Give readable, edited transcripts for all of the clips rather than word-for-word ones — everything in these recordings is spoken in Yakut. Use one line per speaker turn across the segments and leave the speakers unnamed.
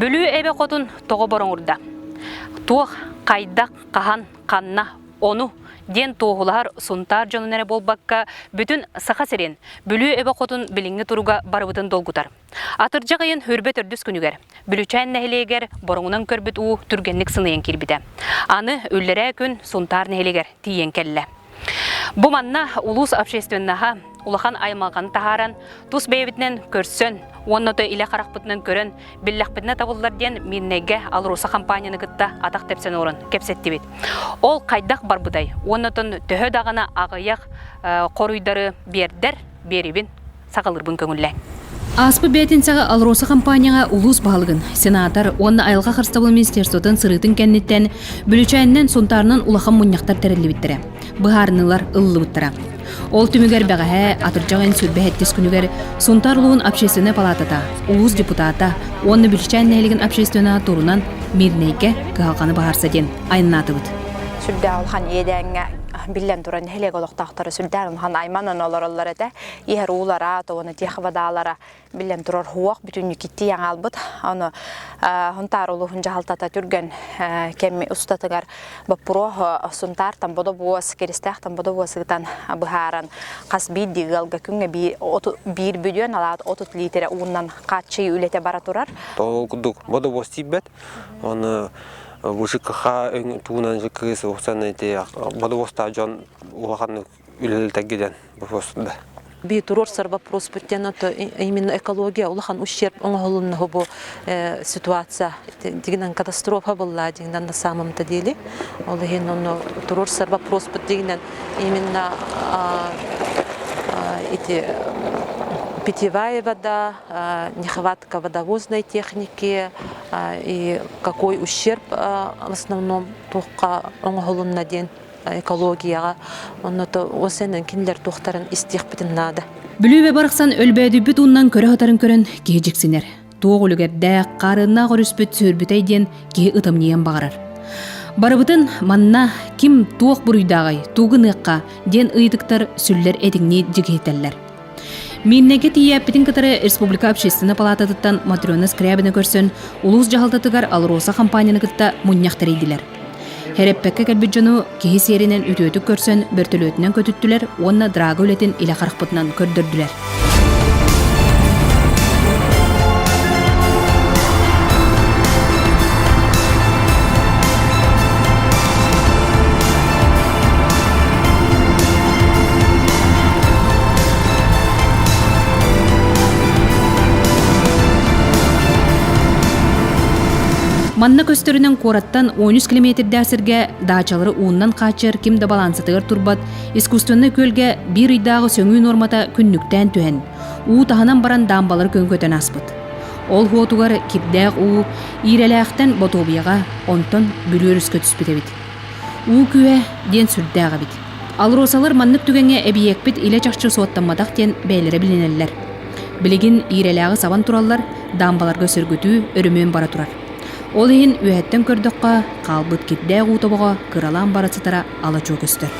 Бүлүү эбэ хотун тоҕо бороҥурда? Туох, хайдах, хаһан, ханна, ону диэн туоһулаһар Сунтаар дьонун эрэ буолбакка, бүтүн Саха сирин, Бүлүү эбэ хотун билиҥҥи туруга барыбытын долгутар. Атырдьах ыйын хүрбэ төрдүс күнүгэр Бүлүүчээн нэһилиэгэр бороҥунан көрбүт уу түргэнник сыныйан киирбитэ. Аны үллэрээ күн Сунтаар нэһилиэгэр тиийэн кэллэ. Бу манна улуус общественноһа улахан аймалҕаны таһааран, тус бэйэбитинэн көрсөн уонна то илэ харахпытынан көрөн, биллэхпитинэ табыллар диэн Мирнэйгэ АЛРОСА хампаанньаны кытта атах тэпсэн олорон кэпсэттибит. Ол хайдах барбытай уонна төһө даҕаны аҕыйах хоруйдары биэрдэр, биэрибин саҕалыырбын көҥүллээҥ. Ааспыт бээтинсэҕэ АЛРОСА компанияҕа улуус баһылыгын, сенатор уонна айылҕа харыстабылын министерствотын сырыытын кэнниттэн Бүлүчээнинэн Сунтаарынан улахан мунньахтар тэриллибиттэрэ, быһаарыныылар ылыллыбыттара. Ол түмүгэр бэҕэһээ атырдьах ыйын сүүрбэ сэттис күнүгэр Сунтаар улууһун общественнай палатата, улуус депутата уонна Бүлүчээн нэһилигин общественноһа турунан Мирнэйгэ кыһалҕаны быһаарса диэн айаннаатыбыт.
Сүрдээх улахан иэдээҥҥэ биллэн туран нэһилиэк олохтоохторо сүрдээх улахан айманан олороллор этэ. Иһэр уулара, тоҕуна тех водалара биллэн турар хуох бүтүннүү киттии аҥаалбыт. Ону Сунтаар улууһун дьаһалтата түргэн кэм устатыгар боппуруоһу Сунтаартан бодобуос, Киристээхтэн бодобуос ыытан быһааран хас биирдии ыалга күҥҥэ биир бүдүөн алаат 30 лиитирэ уунан хааччыйыы үлэтэ бара турар.
Ол курдук бодобуос тиийбэт. Оны ЖКХ тугунан кыыс уксан эти бодобуостаах дьон улаханнык үлэлэтэргэ диэн вопрос да.
Би туруорсар вопрос диэн именно экология улахан ущерб оҥоһулунна бу ситуация дигинэн катастрофа буолла дигинэн на самом-то деле ол иһин ону туруорсар вопрос дигинэн именно эти питьевая вода, нехватка водовозной техники и какой ущерб в основном туохха оҥоһулунна диэн экологияҕа онно осенен кинилэр туохтарын истиэхпитин наада.
Бүлүүбэ барахсан өлбөөдүйбүт ууннан көрө сытарын көрөн киһи дьиксинэр. Туох үлүгэрдээх, хаарыаннаах өрүспүт сүөрбүтэй диэн киһи ытамньыйан баҕарар. Барыбытын манна ким туох буруйдааҕый, тугу гыныахха диэн ыйытыктар сүллэр этиҥнии дьигиһитэллэр. Мииннэгэ тиийээппитин кытары Республика общественнай палаататыттан Матрена Скрябина көрсөн, улуус дьаһалтатыгар АЛРОСА хампаанньаны кытта мунньах тэрийдилэр. Хэрэппэккэ кэлбит дьону киһи сиэринэн үтүөтүк көрсөн, бөртөлүөтүнэн көтүттүлэр уонна драга үлэтин илэ харахпытынан көрдөрдүлэр. Манна көстөрүнэн куораттан 13 километрдээх сиргэ даачалары ууннан хааччыйар ким да балаансатыгар турбат искусственнай күөлгэ биир ыйдааҕы сөҥүү нуормата күннүктээн түһэн, уу таһынан баран даамбалары көҥкөтөн ааспыт. Ол уотугар кирдээх уу Иирэлээхтэн Ботуобуйаҕа, онтон Бүлүү өрүскэ түспүт эбит. Уу күүһэ диэн сүрдээх эбит. АЛРОСАлар маннык түгэҥҥэ эбийиэкпит илэ-чахчы суоттамматах диэн бэйэлэрэ билинэллэр. Билигин Иирэлээҕи сабан тураллар, даамбаларга сөргүтүү, өрөмүөн бара турар. Ол иһин үөһэттэн көрдөххө, хаалбыт кирдээх уу тобоҕо кыралаан бара сытара ала-чуо көстөр.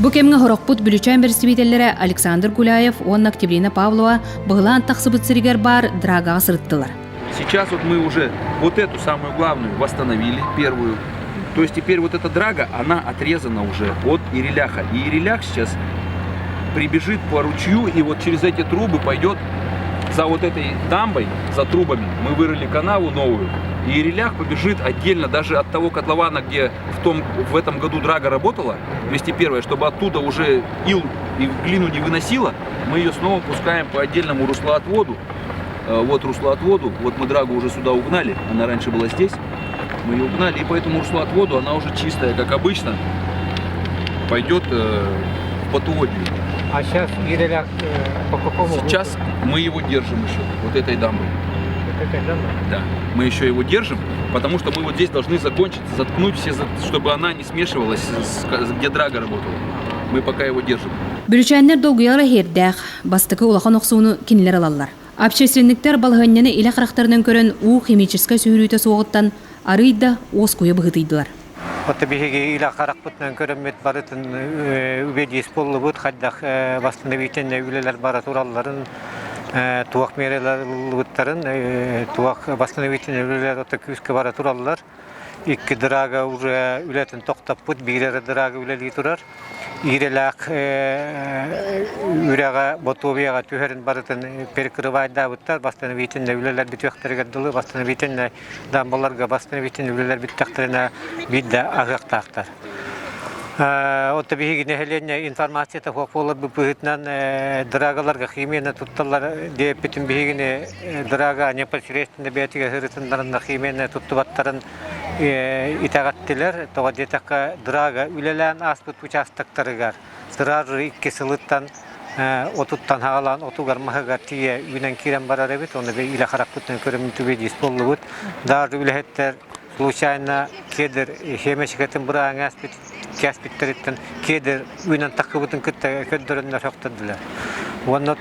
Бу кэмҥэ хорохпут Бүлүчээн бэрэстэбиитэллэрэ Александр Гуляев уонна Октябрина Павлова быһылаан тахсыбыт сиригэр баар Драгаҕа сырыттылар.
Сейчас вот мы уже вот эту самую главную восстановили, первую. То есть теперь вот эта драга, она отрезана уже от Иреляха. И Ирелях сейчас прибежит по ручью и вот через эти трубы пойдет за вот этой дамбой, за трубами. Мы вырыли канаву новую. И Ирелях побежит отдельно даже от того котлована, где в, том, в этом году драга работала, 201, чтобы оттуда уже ил и глину не выносила, мы ее снова пускаем по отдельному руслоотводу. Вот руслоотводу, вот мы драгу уже сюда угнали, она раньше была здесь, мы ее угнали, и по этому руслоотводу она уже чистая, как обычно, пойдет в Потуодию.
А сейчас Иреляк по какому?
Сейчас мы его держим еще, вот этой дамбой. Да, мы еще его держим, потому что мы вот здесь должны закончить, заткнуть все, чтобы она не смешивалась, с, где драга работала. Мы пока его держим.
Бүлүүчээннэр долгуйалара иһиэрдээх, бастакы улахан охсууну кинилэр ылаллар. Общественниктэр балаһыанньаны илэ харахтарынан көрөн уу химическэй сүһүрүүтэ суоҕуттан арыый да уоскуйа быһыытыйдылар.
Оттон биһиги илэ харахпытынан көрөммүт барытын убедись буоллубут, хайдах восстановительнай үлэлэр бара туралларын, туох миэрэлэр ылыллыбыттарын, туох восстановительнай үлэлэр ото күүскэ бара тураллар. Икки драга уже үлэтин тохтоппут, биир эрэ драга үлэлии турар. Иирэлээх үрэҕэ Ботуобуйаҕа түһэрин барытын перекрывайдаабыттар, восстановительнай үлэлэр бүтүөхтэригэр дылы восстановительнай дамбаларга восстановительнай үлэлэр бүттэхтэринэ биирдэ аһыахтаахтар. Оттон биһиги нэһилиэнньэ информацията суох буоларбыт быһыытынан драгаларга химияны тутталлар диэппитин биһигини драга непосредственно бэйэтигэр сырытыннарынна химияны туттубаттарын итэҕэттилэр. Тоҕо диэтэххэ драга үлэлээн ааспыт участоктарыгар сразу икки сылыттан отуттан хаалаан отугар маһыгар тиийэ үүнэн киирэн барар эбит. Оны илэ харахпытынан көрөммүтүгэр диис буоллубут. Даже үлэһиттэр случайно кедр хемечкатын бырааҥ кээспиттэриттэн кедр үүнэн таххыбытын кытта көрдөрөннөр сөхтөрдүлэр. Уонна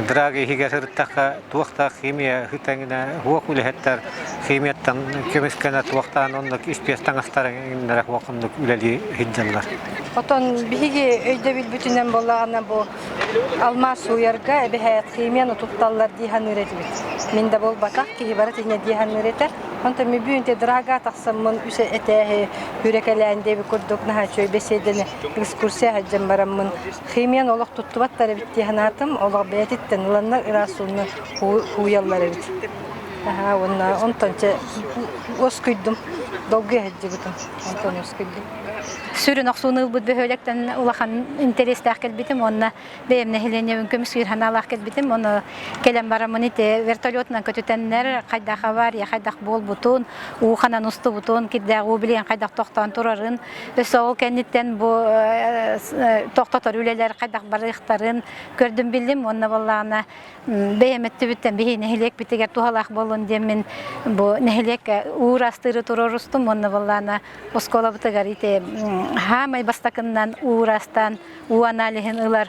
драга иһигэр сырыттахха туохтаах химия хытаңына хуох үлэһиттэр химияттан көмүскэнэ туохтаан оннук испиэс таҥастарыҥнара хуох оннук үлэлии сылдьаллар.
Отон биһиги өйдөбүлбүтүнэн буоллаҕына бу алмаас сууйарга эбэһээт химияны тутталлар дии саныыр этибит. Мин да буолбатах киһи бары тинэ дии саныыр этэ. Онтон мен бүгүн драга тахсаммын үс этээһи хүрекэлээн диэби курдук наһаа үчүгэй бэсиэдэни экскурсия сылдьан бараммын химияны олох туттубаттар эбит дии санаатым. Олох бэйэтиттэн ыланнар ыраас ууну ууйаллар эбит. Аха уонна онтон чэ уоскуйдум. Долгуйа сылдьыбытым. Онтон уоскуйдум.
Сүрүн охсууну ылбыт бөһүөлэктэн улахан интэриэстээх кэлбитим уонна бэйэм нэһилиэнньэбин көмүскүүр санаалаах кэлбитим. Ону кэлэн бараммын ити вертолетунан көтүтэннэр хайдах авария хайдах буолбутун, уу ханан устубутун, кирдээх уу билигин хайдах тохтоон турарын, өссө ол кэнниттэн бу тохтотор үлэлэр хайдах барыахтарын көрдүм биллим уонна буоллаҕына бэйэм өттүбүттэн биһи нэһилиэкпитигэр туһалаах буоллун диэммин бу нэһилиэккэ уу ыраастыыры туруорустум уонна буоллаҕына оскуолабытыгар ити хаамай бастакыннан уу ыраастаан уу аналиһын ылар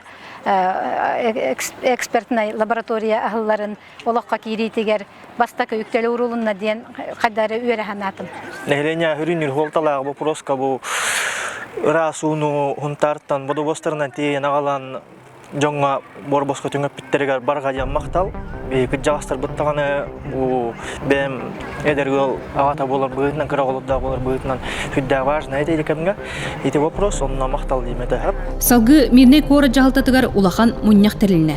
экспертнай лаборатория аһылларын олоххо киириитигэр бастакы үктэл уурулунна диэн хайдары үөрэ санаатым.
Нэһилиэнньэ үрүн суолталаах боппуруоска бу ыраас ууну Хунтаартан бодобуостарынан тиэйэн аҕалан дьоҥҥо буор-босхо түҥэппиттэригэр барҕа диэн махтал. Биһиги кырдьаҕастарбыт даҕаны бу бэйэм эдэр ыал аҕата буолар быһыытынан, кыра оҕолордоох буолар быһыытынан сүрдээх важно ити кэмҥэ. Ити вопрос онно махтал диим этэ.
Салгыы Мирнэй куорат дьаһалтатыгар улахан мунньах тэрилиннэ.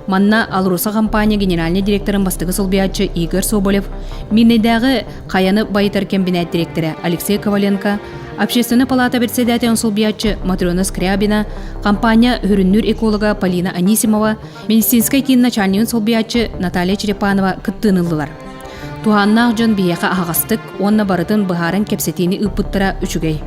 Манна АЛРОСА компания генеральнай директорын бастакы солбуйааччы Игорь Соболев, Мирнэйдээҕи хайаны байытар кэмбинээт дириэктэрэ Алексей Коваленко, Общественнай палата председателин солбуйааччы Матрена Скрябина, компания үрүннүүр эколога Полина Анисимова, медицинскэй киин начальнигын солбуйааччы Наталья Черепанова кыттыыны ыллылар. Туһааннаах дьон биһиэхэ аһаҕастык уонна барытын быһааран кэпсэтиини ыыппыттара үчүгэй.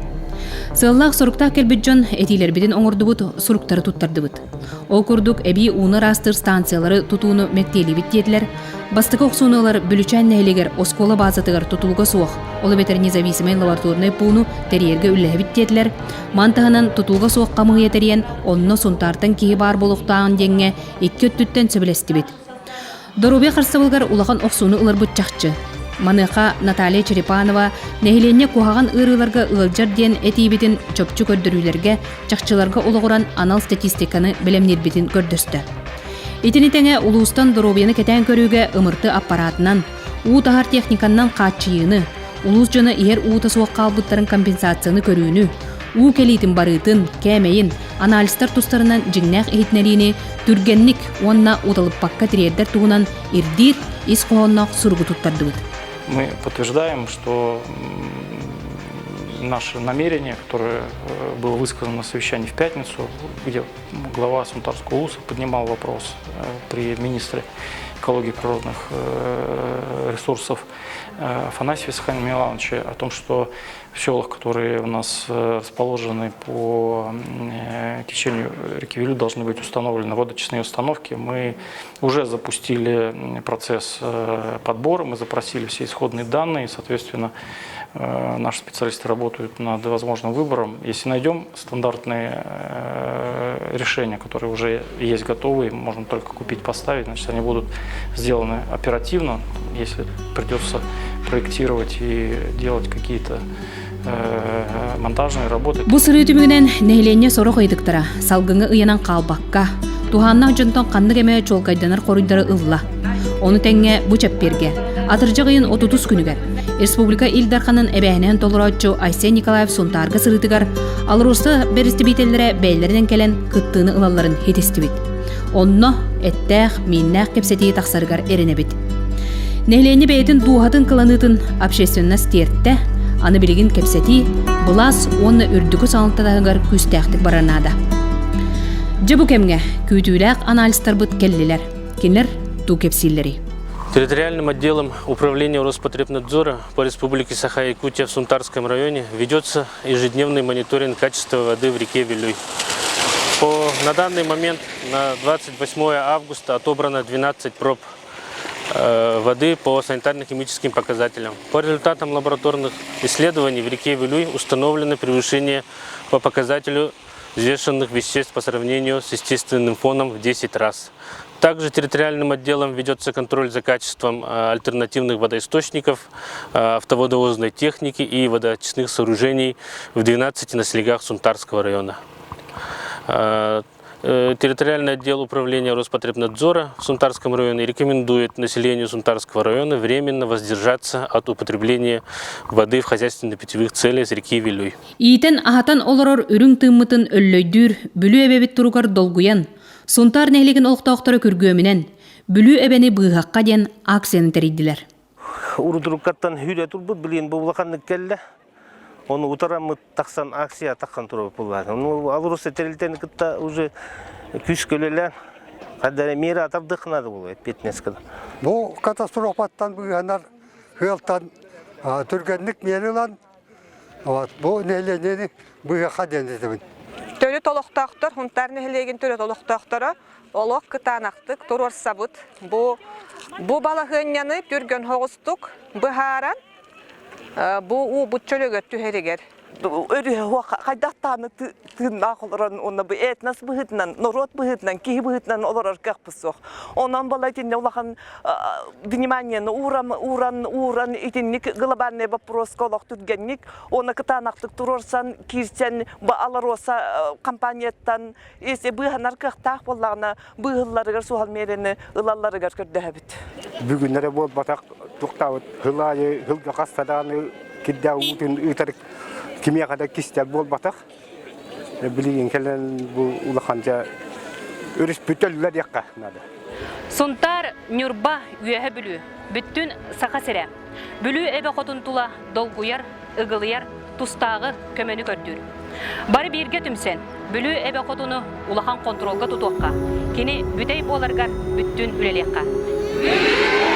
Сыаллаах-соруктаах кэлбит дьон этиилэрбитин оҥордубут, суруктары туттардыбыт. Ол курдук, эбии ууну ыраастыыр станциялары тутууну мэктиэлиибит диэтилэр. Бастакы охсууну ылар Бүлүчээн нэһилиэгэр оскуола баазатыгар тутулуга суох, ол эбэтэр независимай лабораторнай пууну тэрийэргэ үлэлэһэбит диэтилэр. Маны таһынан тутулуга суох хамыыһыйа тэрийэн, онно Сунтаартан киһи баар буолуохтааҕын диэҥҥэ икки өттүттэн сөбүлэстибит. Доруобуйа харыстабылыгар улахан охсууну ыларбыт чахчы. Маныаха Наталья Черепанова нэһилиэнньэ куһаҕан ыарыыларга ыалдьар диэн этиибитин чопчу көрдөрүүлэргэ, чахчыларга олоҕуран анал статистиканы бэлэмниирбитин көрдөстө. Итини тэҥэ улуустан доруобуйаны кэтээн көрүүгэ ымырты аппаратынан, уу таһар техниканнан хааччыйыыны, улуус дьоно иһэр уута суох хаалбыттарын компенсацияны көрүүнү, уу кэлиитин барыытын, кээмэйин, анализтар тустарынан дьиҥнээх иһитиннэриини түргэнник уонна уталыппакка тириэрдэр туһунан ирдиир ис хоһоонноох суругу туттардыбыт.
Мы подтверждаем, что наше намерение, которое было высказано на совещании в пятницу, где глава Сунтарского улуса поднимал вопрос при министре экологии природных ресурсов Афанасьева Исхана Милановича о том, что в селах, которые у нас расположены по течению реки Вилю, должны быть установлены водочистные установки. Мы уже запустили процесс подбора, мы запросили все исходные данные, соответственно, наши специалисты работают над возможным выбором. Если найдем стандартные решения, которые уже есть готовые, можно только купить, поставить, значит, они будут сделаны оперативно. Если придется проектировать и делать какие-то монтажные работы.
Бу сырыы түмүгүнэн нэһилиэнньэ сорох ыйытыктара салгыҥҥа ыйанан хаалбакка, туһааннаах дьонтон ханнык эмэ чуолкайданар хоруйдары ылла. Ону тэҥҥэ бу чэппиэргэ, атырдьах ыйын отутус күнүгэр, Республика Ил Дарханын эбээһинэһин толорооччу Айсен Николаев Сунтаарга сырыытыгар АЛРОСА бэрэстэбиитэллэрэ бэйэлэринэн кэлэн кыттыыны ылалларын ситистибит. Онно эттээх, мииннээх кэпсэтии тахсарыгар эрэнэбит. Нэһилиэнньэ бэйэтин дууһатын кыланыытын общественность тиэртэ, аны билигин кэпсэтии, былаас уонна үрдүкү салалта таһыгар күүстээхтик барар наада. Дьэ бу кэмҥэ күүтүүлээх анализтарбыт кэллилэр. Кинилэр туу кэпсииллэрий?
Территориальным отделом Управления Роспотребнадзора по Республике Саха-Якутия в Сунтарском районе ведется ежедневный мониторинг качества воды в реке Вилюй. По, на данный момент, на 28 августа, отобрано 12 проб воды по санитарно-химическим показателям. По результатам лабораторных исследований в реке Вилюй установлено превышение по показателю взвешенных веществ по сравнению с естественным фоном в 10 раз. Также территориальным отделом ведется контроль за качеством альтернативных водоисточников, автоводовозной техники и водоочистных сооружений в 12 наслегах Сунтарского района. Территориальный отдел управления Роспотребнадзора в Сунтарском районе рекомендует населению Сунтарского района временно воздержаться от употребления воды в хозяйственно-питьевых целях с реки Вилюй.
Иитэн аһатан олорор үрүҥ тыыммытын өллөйдүүр Бүлүү эбэбит туругар долгуйан, Сунтаар нэһилиэгин олохтоохторо күргүөмүнэн Бүлүү эбэни быыһахха диэн акцияны тэрийдилэр.
Урутуруккаттан хүрэ турбут билин бу улаханнык кэллэ. Оны утараммыт тахсан акция таххан турабыт буллаат. Оны АЛРОСА тэрилтэни кытта уже күс көлөлөөн хаддара мера атардык надо было пятнадцать
Бу катастрофаттан быыһанар сыалтан түргэнник миэри ылан Вот, бу нэһилиэнньэни быыһаха диэн этэбин.
Төрүт олохтоохтор, Хунтаар нэһилиэгин төрүт олохтоохторо олох кытаанахтык туруорсабыт. Бу бу балаһыанньаны түргэн соҕустук быһааран, бу уубут чөлүгэр түһэригэр
өрүһэ хайдах даҕаны тыыннаах олорон уонна бу этнос быһыытынан, норуот быһыытынан, киһи быһыытынан олорор кыахпыт суох. Онон була итиннэ улахан вниманиены ууран, ууран, ууран итинник глобальный вопроска олох түргэнник уонна кытаанахтык туруорсан киирсэн бу АЛРОСА компанияттан если быыһанар кыахтаах буоллаҕына быыһылларыгар суһал миэрэни ылалларыгар көрдөһөбүт.
Бүгүн эрэ буолбатах туохтаабыт сыл аайы сылга хаста даҕаны кирдээх уутун ыытар кимиэхэ да кистэл буолбатах. Билигин кэлэн бу улахан дьэ өрүспүт өллө диэххэ наада.
Сунтаар, Ньурба, Үөһэ Бүлүү, бүттүүн Саха сирэ. Бүлүү эбэ хотун тула долгуйар, ыгылыйар, тустааҕы көмөнү көрдүүр. Бары бииргэ түмсэн, Бүлүү эбэ хотуну улахан хонтуруолга тутуохха, кини бүтэй буоларыгар бүттүүн үлэлиэххэ.